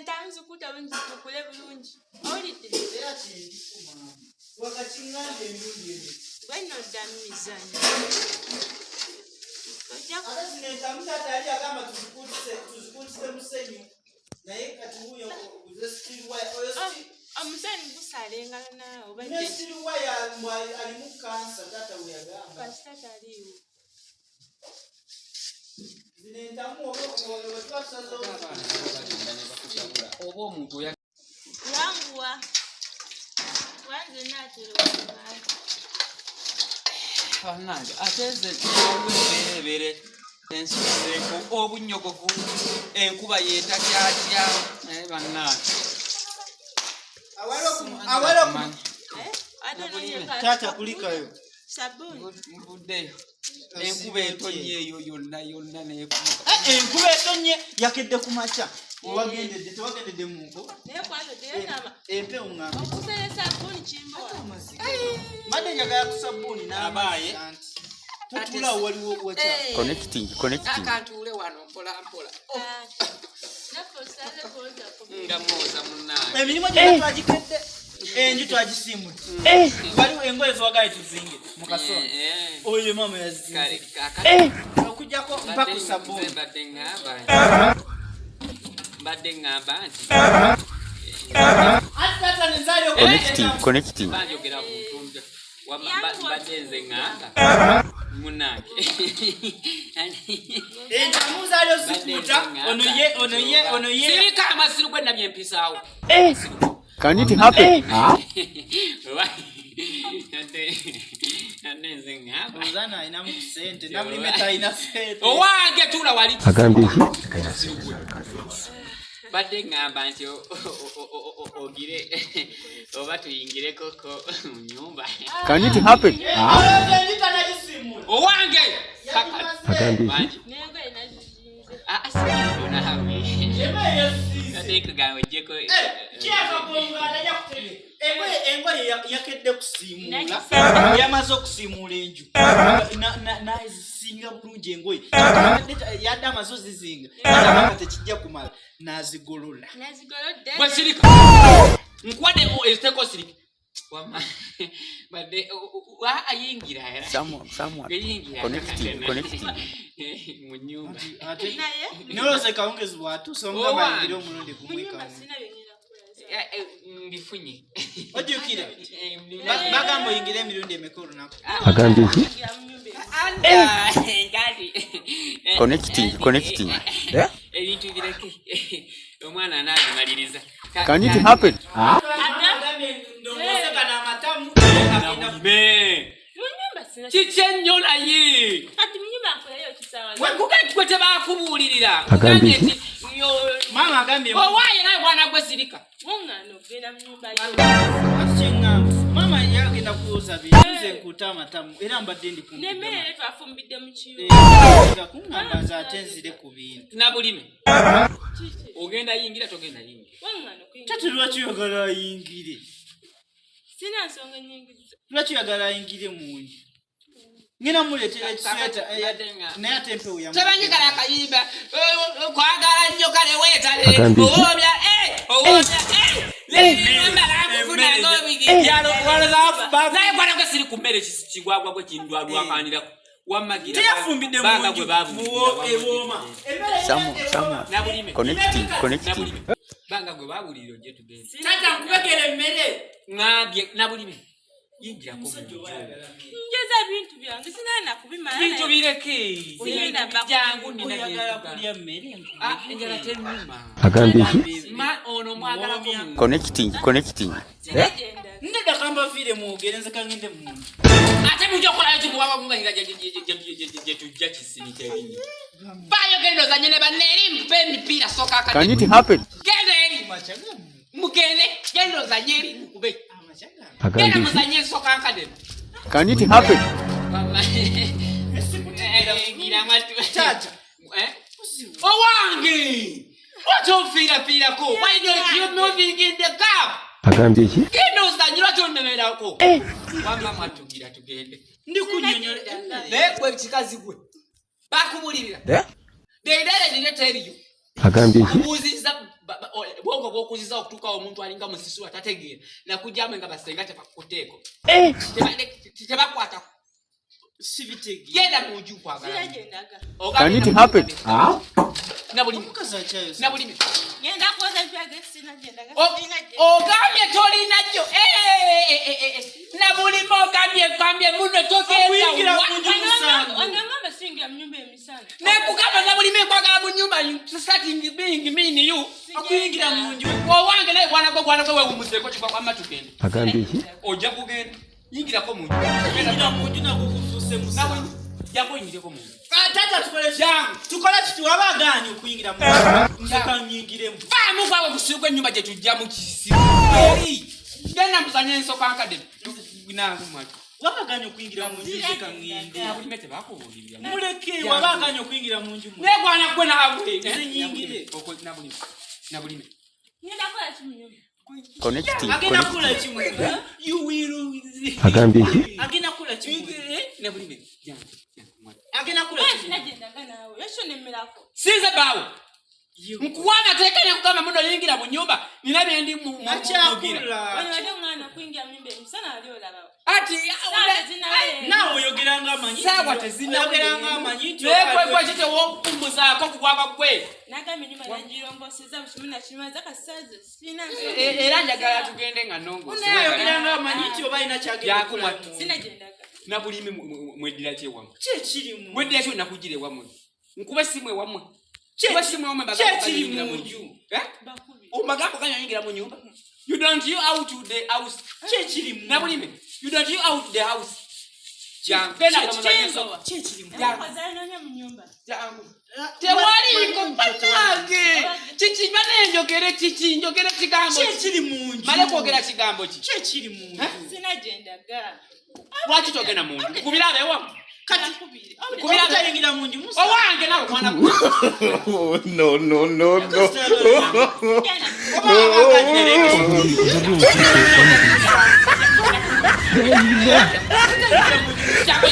Entamu zikuta bulungi, zitukule bulungi. Owulidde? Era kyendiko maama. Wakakiŋŋambye emirundi ebiri. Gwe nodda mu mizannyo. Ojja Ate zino entamu taata yali agamba tuzikuutise musenyu. Naye kati wuuyo oguze steel wire. Oyo Omusenyu gusala engalo naawe oba ne steel wire alimu kansa taata we yagamba. Kasita taliiwo. Zino entamu oba oba tuba tusazeewo Abaana nabo bagenda ne bakutabula oba omuntu oya Yanguwa. Wanze naatera okuvaayo. Bannange, ate nze waliwo embeera ebeere ensuseeko obunnyogovu, enkuba yeetakyatya, naye bannange. Awali oku Eh? Ate Nabulime. onoonyeka Taata kulikayo. Sabbuuni. Nvuddeyo, enkuba etonye eyo yonna yonna neefumuka. Eh, enkuba etonye yakedde ku makya. Wagendedde tewagendedde mu nkuba. Naye kwata teyenama. Empewo ŋŋamba. Okusala sabbuuni kimbowa. Mbadde njagala ku sabbuuni Abaaye. n'amazzi anti. Totula waliwo wakya. Eh. Connecting, connecting. Akantuule wano mpola mpola. Ah. Naffe osaze kwoza ku Nga mwoza munnange. Emirimu gyonna twagikedde. Enju twagisiimudde. Waliwo engoye zewagaye tuzinge mu kasonda. Eh, eh. Oyo maama yazizinze. Kale kakati Okuggyako mpa ku sabbuuni. Mbadde ŋŋamba nti Anti taata nenzaali Connecting, connecting. Banjogera buntunja. Mbadde nze ŋŋamba munnange. Entamu zaali ozikuuta ono ye ono ye ono ye. Sirika amasiru gwe nabye mpisaawo. Can it happen? Oba ate nze ŋŋamba Ozana alinamu ku ssente nabulime talina ssente. Owange tuula wali. Agambye ki? Badde ŋŋamba nti ogire oba tuyingirekoko mu nyumba. Can it happen? Olowooza enju tanagisiimula. Owange. Agambye ki? Bangi. N'engoye nazizinze. Ah, si naawe. Ema yesiise. Ate kugamba ojjeko. Kyakagonga atajja kutegeka. Engoye yakedde kusiimuula. Nagisinga. Yamaze okusiimuula enju nazisinga bulungi engoye, yadde amaze ozizinga nga tekijja kumala n'azigolola. Nazigolodde. Gwe sirika, nkuwadde eziteeka osirika. Wamma, badde ayingira era. Someone, someone. Yingira. Connecting, connecting. Mu nyumba. Ate Naye nolowooza ekawungezi bw'atuuse omugamba Owange. ayingire omulundi mu gumwe nyumba kawunga. sina bye ngenda kukola. Mbifunye. Ojjukira Eh, bagamba oyingire emirundi emeka olunaku? Agambye ki? Kuyingira mu nyumba emu. Anda, kati. Connecting, connecting. Ebintu bireke, omwana anaabimaliriza. Can it happen? Agambye ndongoose gano amatamu agenda. Nabulime. Mu nyumba sina. Kiki ennyo naye? Kati mu nyumba nkolayo kisaawa. Gwe tebakubuulirira. Agambye ki? Nti Maama agambye owaaye naye bwana gwe sirika. Muŋŋaana okugenda mu nyumba yo. Ati kyeŋŋamba maama yagenda kwoza bintu, nze nkuuta amatamu era mbadde ndi kumpi. N'emmere era twafumbidde mu kiyungu. Kuŋŋamba nze ate nzire ku bintu. Nabulime. Kiki? Ogenda yingira, togenda yingira? Waŋŋaana okuyingira. Tate lwaki oyagala ayingire? Sina nsonga ennyingiza. Lwaki oyagala ayingire mu nju? Ngenda muleetera ekisweta naye ate empewo yamu. Tebanyigala akayimba kwagala nnyo kale weetale. Agambye ki? Owoomya owoomya naye gwana gwe siri ku mmere kigwagwa gwe kindwalwakanirako wammagira. Teyafumbidde mu Banga nju gwe babuulira. ewooma. Someone, someone. Nabulime. Connecting, connecting. Nabulime, banga gwe babuulirira ojje tugende. Tata nkubegera emmere. Ŋambye nabulime, yingirako mu nju. Njeza bintu byange sina nakubimala. Bintu bireke. Sigenda Jangu nina Oyagala byentuga. kulya mmere? Ah, enjala tennuma. Agambye ki? Ma ono mwagalako mu Connecting, connecting. Sina gyenda. Ndedda kambaviire mwogere nze kangende mu nju. Ate mujja okukolayo kimuwabakumanyira gye tujja kisinika erinnya baayo genda ozanye ne banne eri mpe emipiira soka Can akadde. it happen? Genda eri. Amakya gammwe. Mugende, genda ozanye eri mukube. Amakya gammwe. Genda Agambye ki? muzanye ensooka akadde. Can it happen? Taata. Owange, lwaki onfiirafiirako? Why don't you moving in the cup? Agambye ki? Genda ozanye, lwaki onnemerako? Wamma mwatugira tugende. Ndi kunnyonnyola. Naye gwe kikazi gwe bakubulirira leero nire teriyo. Agambye ki? Buuzizza bwongo bw'okuziza okutuukawo omuntu alinga musisi atategeera nakujjamu nga basenga tebakuteeko. Tebakwata. Sibitegeera. Genda mu nju nkwagala. Sina gye ndaga. Can it happen? Nabulimi. Omukazi akyayoza. Nabulimi. Ngenda kwoza byange sina gye ndaga. Sina gye. Ogambye tolina gyo. Nabulimi ogambye gambye muno togenda. Okuyingira mu nju musango. Onangamba siyingira mu nyumba emisana. Nekugamba nabulimi nkwagala mu nyumba starting being me and you. Okuyingira mu nju. Owange naye gwana gwo gwana gwo weewummuzeeko kigwa kwamma tugende. Agambye ki? Ojja kugenda. Yingirako mu nju. Okuyingira mu nju nagwo gufuuse musango. Nabulimi jangu oyingireko mu nju. Ah, taata tukole ki? Jangu. Tukole kiti waba agaanye okuyingira mu nju. Nze kanyingiremu. Vaamu gwawe kusiiga ennyumba gye tujja mu kisibo. Eri. Genda muzanye ensoko ankadde. Nangu mwatu. Waba agaanye okuyingira mu nju nze kaŋŋende. Nabulimi tebakubuulirira. Muleke waba agaanye okuyingira mu nju mu. Naye gwana gwe naawe. Nze nyingire. Nabulimi. Nabulimi. Ngenda kukola ki mu nyumba? Connecting. Agenda Connecting. kukola ki mu nju? You will. Agambye ki? Agenda kukola ki mu nju? Nabulimi. Jangu. Jangu mwatu. Agenda kukola Naye ki mu sina nju? gye ndaga naawe. Ekyo nemmerako. Sinze bbaawe. Nkuwa amateeka ne kugamba muno yingira mu nnyumba nina bye ndi mugira. Akyakula. Wano wadde omwana okuyingira mu nyumba emisana ali olaba. Ati Saawa tezinnaweera. Naawe oyogera ng'amanyi. saawa tezinnaweera. Oyogera ng'amanyi nti. Naye kwe kwe kitewokumuzaako kugwanga gwe. Nagambye ennyumba nagirongosezza buli kimu nakimaza kasaazi sirina nsonga. Era njagala tugende nga nnongoose. Naye ayogera ng'amanyi nti oba alina kyagenda Yakumwa. okukola mu nju. Sina gye ndaga. Nabulimi mweddira ki ewammwe? Ki ekiri mu nju? Mweddira ki nakugira ewammwe? Nkuba essimu ewammwe. Ki- Nkuba essimu ewammwe ki mbagambe ekiri okanyingira mu mu nju? nju. Eh? Bakubi. Omagambo kanyingira mu nyumba. You don't you out the house. Ki ekiri mu nju? Nabulimi, you don't you out the house. Jangu. Genda nga muzanye ensoko. Ki ekiri mu nju? Jangu. Enkoko zanoonya mu nyumba. Jangu. Tewaliiko bannange. Kiki bane njogere kiki njogere kigambo Ki ki? ekiri mu nju? Male kwogera kigambo ki? Ki ekiri mu nju? Eh? Sina gye ndaga. Lwaki togenda mu nju? Nkubira abeewammwe. Kati Bakubire. Kubira- obutayingira mu nju musango. Owange nawe mwana gwe. No, no, no, no. Genda. Oba waba agaanye Jangu.